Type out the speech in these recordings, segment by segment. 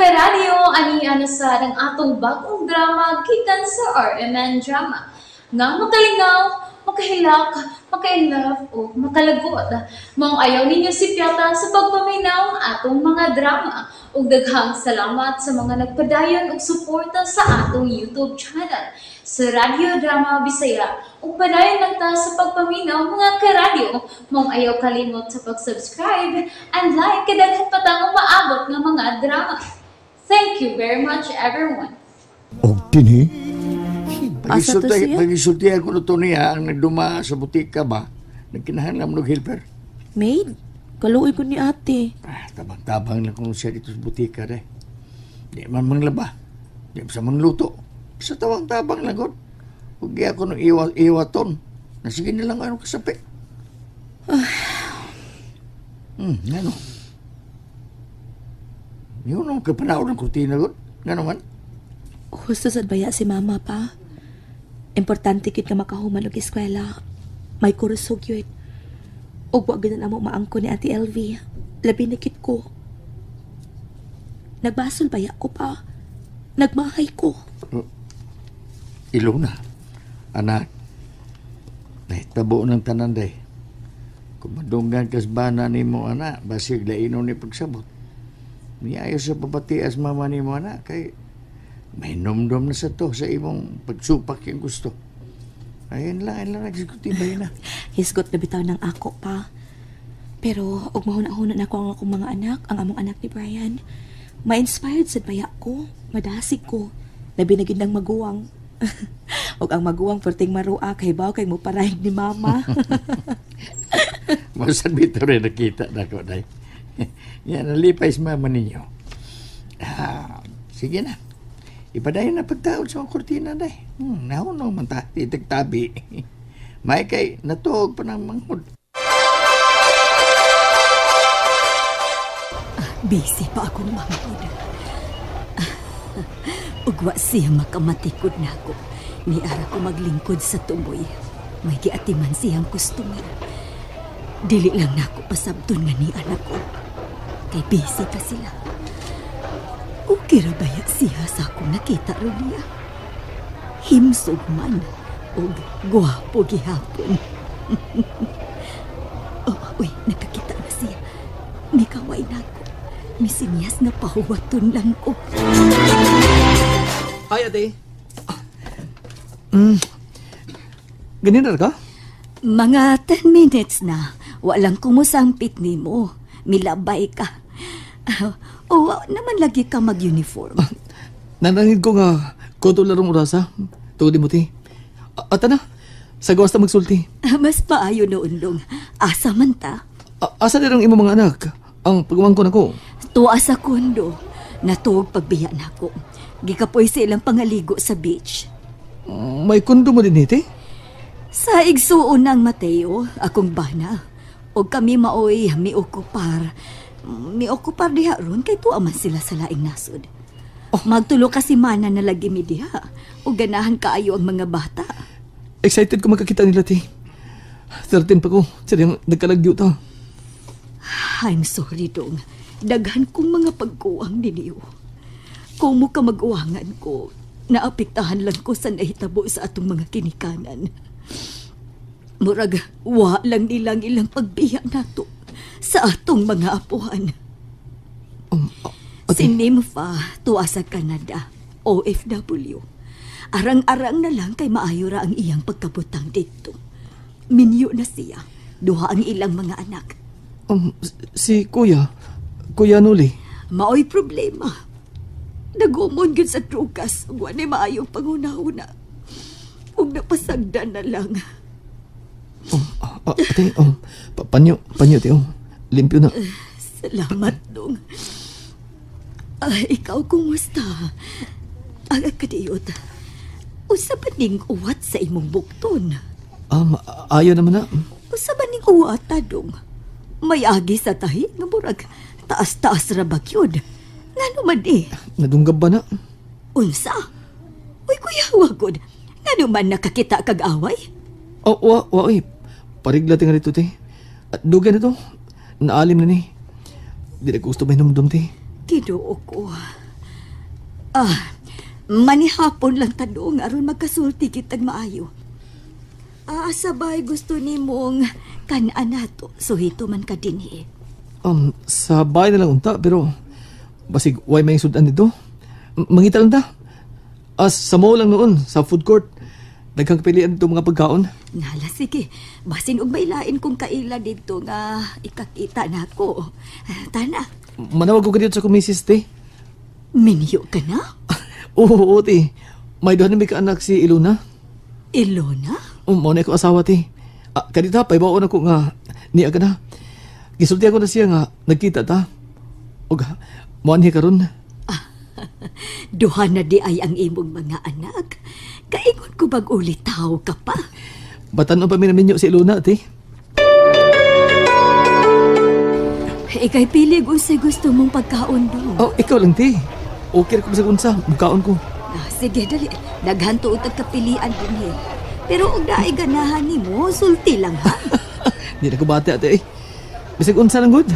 Karadyo, ani na sad ang atong bagong drama gikan sa RMN Drama nga makalingaw, makahilak, maka-inlove o makalagot. Maong ayaw ninyo sipyata sa pagpaminaw atong mga drama. Ug daghang salamat sa mga nagpadayon og suporta sa atong YouTube channel sa Radyo Drama Bisaya. Ug padayon lang ta sa pagpaminaw, mga karadyo. Maong ayaw kalimot sa pag-subscribe and like kay daghan pa tang umaabot nga mga drama. Thank you very much, everyone. Og dinhi Asa to Pagisulti, siya? Pagisulti ako na to niya, ang nagduma sa butika ba, nagkinahanglan mo ng helper. Maid, kaluoy ko ni ate. Ah, tabang-tabang lang kung siya dito sa butika de. Di man manglaba. Di sa mangluto. Sa tabang-tabang lang gud. Huwag ako ng iwa, iwaton. Na sige na lang ano kasapi. Ngano? Yun ang kapanaon ng kurtina gud. Ngano man? Husto sad baya si mama pa. Importante kit nga makahuman og eskwela. May kurso gyud. Ug wa gyud na mo maangko ni Ate LV. Labi na kit ko. Nagbasol baya ko pa. Nagmahay ko. Ilona, anak, nahitabo ng tanan day. Kung madunggan kas bana nimo anak, basig laino ni pagsabot. Niayo sa pabatias mama nimo anak, kay may numdum na sa to sa imong pagsupak yung gusto. Ayun lang, nagsikutibay na. Hisgot na bitaw ng ako pa. Pero og mahuna-huna na ko ang akong mga anak, ang among anak ni Brian. Ma-inspired sad baya ko, madasig ko. Labi na gid ng maguwang. Og ang maguwang perting marua kay baw kay mo parahig ni mama. Masan bitaw rin nakita na ko, day. Yan, nalipay sa mama ninyo. Ah, sige na. Ipadayon na pagtaod sa mga kurtina, day. Nahuno man ta, titig tabi. May kay natuog pa ng manghod. Busy pa akong manghod. Ugwa siya makamatikod na ako. Niara ko maglingkod sa tumoy. May giatiman siyang customer. Dili lang nako pasabton nga ni anak ko. Kay busy pa sila. Okay ra baya siya sa akong nakita ron niya. Himsog man og gwapo gihapon. Oh, uy, nakakita na siya. Nikaway na ako. Misinyas nga pahuwaton lang ko. Ay, ate. Ganyan na ka? Mga 10 minutes na. Walang kumusampit nimo. Milabay ka. O, naman lagi ka mag-uniform. Nanangid ko nga, kuto larong orasa. Tugod mo, ti. Ata na, sa gawas ta magsulti. Mas paayo noon dong. Asa man ta? Asa na rin imong mga anak? Ang pagumangkon ako. Tuwa sa kondo. Natuog pagbiya nako. Gikapoy sa ilang pangaligo sa beach. May kondo mo din, ti? Sa igsuon ng Mateo, akong bana. O kami maoy miokupar. Miokupar diha ron kay tuwa man sila sa laing nasod. Magtulo ka si mana na lagi mi diha. O ganahan kaayo ang mga bata. Excited ko magkakita nila, ti. 13 pa ko. Sila nagkalagyo ta. I'm sorry, dong. Daghan kong mga pagkuwang ninyo. Kung mo ka mag-uwangan ko, naapektahan lang ko sa nahitabo sa atong mga kinikanan. Murag, wa lang nilang ilang pagbiya nato sa atong mga apuhan. Si Nympha, tuwa sa Canada, OFW. Arang-arang na lang kay maayo ra ang iyang pagkabutang dito. Minyo na siya, duha ang ilang mga anak. Si Kuya, Kuya Noli. Maoy problema. Nagumon gyud sa drugas, ug wa nay maayong panghuna-huna. Ug napasagdan na lang. Ate, panyo, panyo, te, oh. Limpyo na. Salamat, dong. Ikaw, kumusta? Ang kadiyot. Usa ba ning uwat sa imong bukton? Ayaw naman na. Usa ba ning uwat, dong? May agi sa tahi nga murag taas-taas ra ba gyud? Ngano man eh? Nadunggab ba na? Unsa? Uy, kuya, wagod. Ngano man nakakita kag away? Oh, wa, wa, uy. Parigla tinga dito, te. At dugay na to. Naalim na ni. Di na gusto may numdum, te. Ginoo ko. Ah, manihapon lang tadong aron magkasulti kitag maayo. Ah, sabay gusto nimong kan-an nato, suhito man ka dinhi. Sa bahay na lang unta, pero basig way may sudan dito. Mangita lang ta. Sa mall lang noon, sa food court. Daghang pilian dito mga pagkaon. Nala, sige. Basin og may lain kong kaila dito nga ikakita nako. Tana. Manawag ko dito sa kumisis, te. Minyo ka na? Oo, oo, te. May duha na may kaanak si Ilona. Ilona? Mao na ako asawa, te. Kadita, paibaon ako nga niya ka na. Gisulti ako na siya nga nagkita ta. Og moanhi karon. Duha na di ay ang imong mga anak. Kaingon ko bag ulit tao ka pa. Batan-on pa mi naminyo si Ilona, te. Ikay pili unsay gusto mong pagkaon do. Oh, ikaw lang, te. Okay ra ko bisag unsa, mukaon ko. Ah, sige, dali. Daghan tuod ang kapilian dinhi. Pero og naay ganahan nimo, sulti lang ha. Di na ko bati, ate. Bisag unsa lang gud.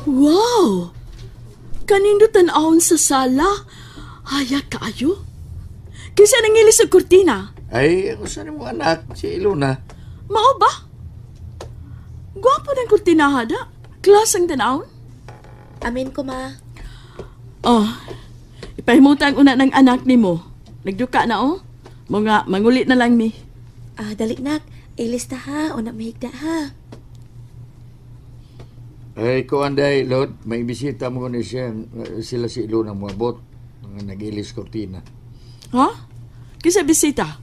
Wow! Kanindo tan-awon sa sala. Haya kaayo. Kinsa nangilis sa kurtina? Ay, ako sa nimo anak, si Ilona. Mao ba? Gwapo ng kurtina hada. Klas ang tan-awon. Amin ko, ma. Oh, ipahimutan una ng anak nimo. Nagduka na, oh. Mga mangulit na lang mi. Ah, dali nak. Ilis ta ha. Una mahigda ha. Ay, ko anday, Lord, may bisita mo ni siya, sila si Ilona moabot. Mga nag-ilis kurtina. Ha? Kinsa bisita?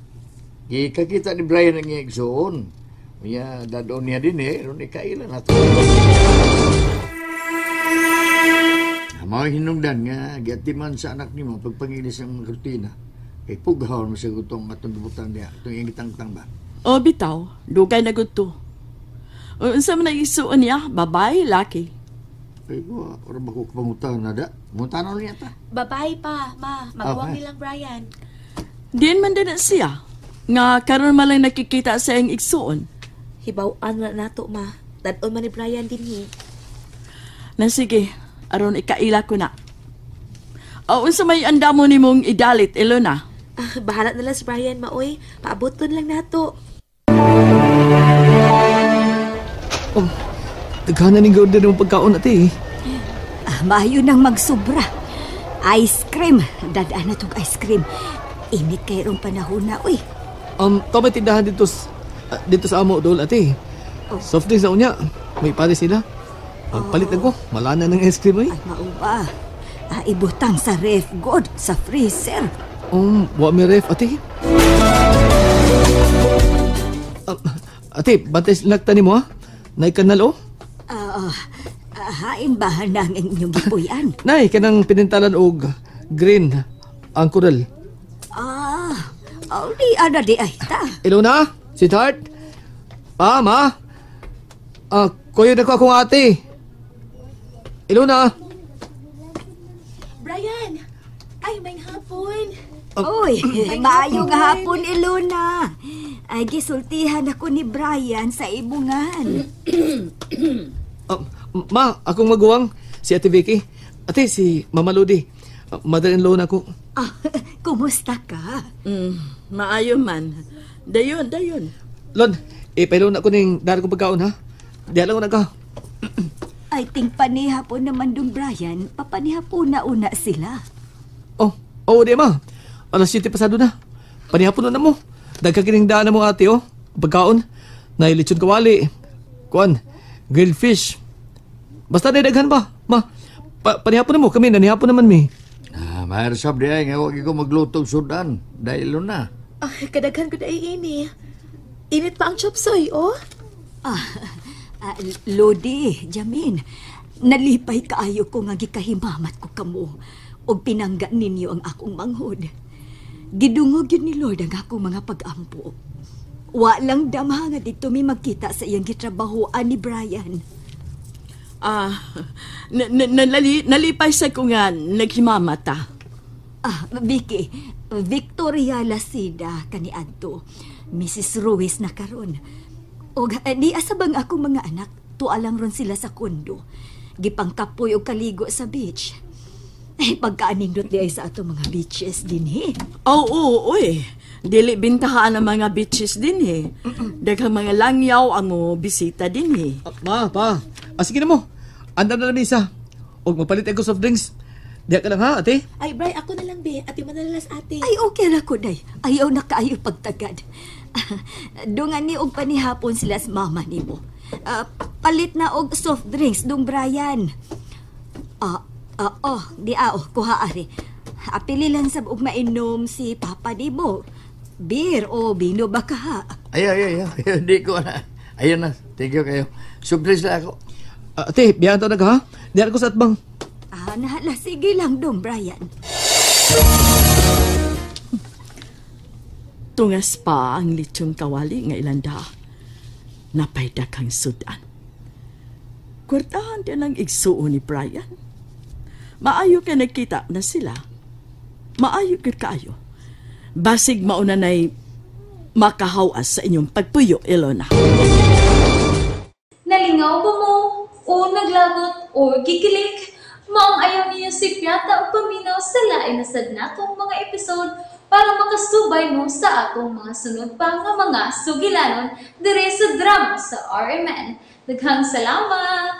Gikakita ni Brian ang igsoon. Unya, dadon niya din eh. Ron ikaila na to. Mga hinungdan nga, giatiman sa anak nimo pagpangilis ang mga kurtina. Kay pughaw mo sa gutong atong gibutan niya. Itong iyang gitangtang ba? O, bitaw. Dugay na gud to. O, unsa man ang igsuon niya? Babae, laki. Ay, ko, ora ba ko kapangutan na da? Mutanon niya ta. Babae pa, ma. Maguwang Okay. nilang Brian. Diin man din na siya. Nga karon man lang nakikita sa iyang igsuon. Hibaw-an na nato, ma. Dadon man ni Brian dinhi. Na sige, aron ikaila ko na. O, unsa may andamo nimong idalit, Ilona? Ah, bahala na lang si Brian, maoy. Paaboton lang nato. Oh, daghan na ning order ng pagkaon, ate. Ah, maayo nang magsubra. Ice cream. Dadaan na tong ice cream. Init kay rong panahon na, uy. To may tindahan dito sa amo dol, ate. Oh. Soft drinks na unya. May pare sila. Magpalit ako. Wala na ng ice cream, eh. Ay, mauba. Ah, ibutang sa ref, god, sa freezer. Wa mi ref, ate. Ate, bantay lakta nimo, ha? Nay kanal, oh. Hain ba nang inyong gipuy-an? Nay, kanang pinintalan og green ang coral. Ah, oh, di ana di ay ta. Ilona, sweetheart. Pa, ma. Kuya na ko akong ate. Ilona. Brian! Ay, may hapon. Uy, maayong hapon, Ilona. Ay, gisultihan ako ni Brian sa ibungan. Ma, akong maguwang, si Ate Vicky. Ate, si Mama Lodi. Mother-in-law na ako. Ah, kumusta ka? Maayo man. Dayon, dayon. Lon, ipailon ako ning dara kong pagkaon, ha? Diyan lang ko na ka. Ay, ting panihapon naman dong, Brian. Papanihapon na una sila. Oh, oh, di ma. Alas 7 pasado na. Panihapon na mo. Dagka kining daan na mo, ate, oh. Pagkaon. Nailitsyon kawali. Kuan, grilled fish. Basta na daghan ba? Ma, panihapon na mo. Kami, nanihapon naman mi. Ah, mahirap di ay nga wag ko magluto og sudan. Dahil na. Ah, kadaghan ko dai ini. Init pa ang chop suey, oh. Ah, Lodi, Jamin, nalipay kaayo ko nga gikahimamat ko kamo og pinangga ninyo ang akong manghod. Gidungog yun ni Lord ang akong mga pag-ampo. Wa lang dama nga dito mi magkita sa iyang gitrabahoan ni Brian. Ah, nalipay sa ko nga naghimamata. Ah, Vicky, Victoria Lacida kaniadto. Mrs. Ruiz na karon. Og di asa bang akong mga anak, tuwa lang ron sila sa kondo. Gipangkapoy og kaligo sa beach. Ay, pagkaanindot di ay sa ato mga beaches dinhi. Oo, oy. Dili bintahaan ang mga beaches din eh. Daghang mga langyaw ang mo bisita din eh. Ah, ma, pa. Ah, sige na mo. Andam na lamisa. Og magpalit ako soft drinks. Diha ka lang ha, ate. Ay, Bri, ako na lang, be. Ate manalalas, ate. Ay, okay ra ko, day. Ayaw na kaayo pagtagad. Dungan ni og panihapon sila sa mama nimo. Ah, palit na og soft drinks dong Brian. Ah, ah, oh, di ah, oh, kuha ari. Apili lang sab og mainom si Papa nimo. Beer o bino ba ka ha? Ayaw, ayaw, ayaw. Ayaw, di ko na. Ayun na. Thank you kayo. Surprise lang ako. Ah, ate, biyahan ta na ka ha. Diha ko sa atbang. Ah, nahala, sige lang dong Brian. Tungas pa ang litsong kawali nga ilanda. Napay daghang sudan. Kwartahan din ang igsuo ni Brian. Maayo ka nagkita na sila. Maayo gyud kaayo. Basig mauna na'y makahawas sa inyong pagpuyo, Ilona. Nalingaw ba mo? O naglagot o gikilig? Maong ayaw niyo si Piata o paminaw sa lain na sad natong mga episode para makasubay mo sa atong mga sunod pa nga mga sugilanon dire sa drama sa RMN. Daghang salamat!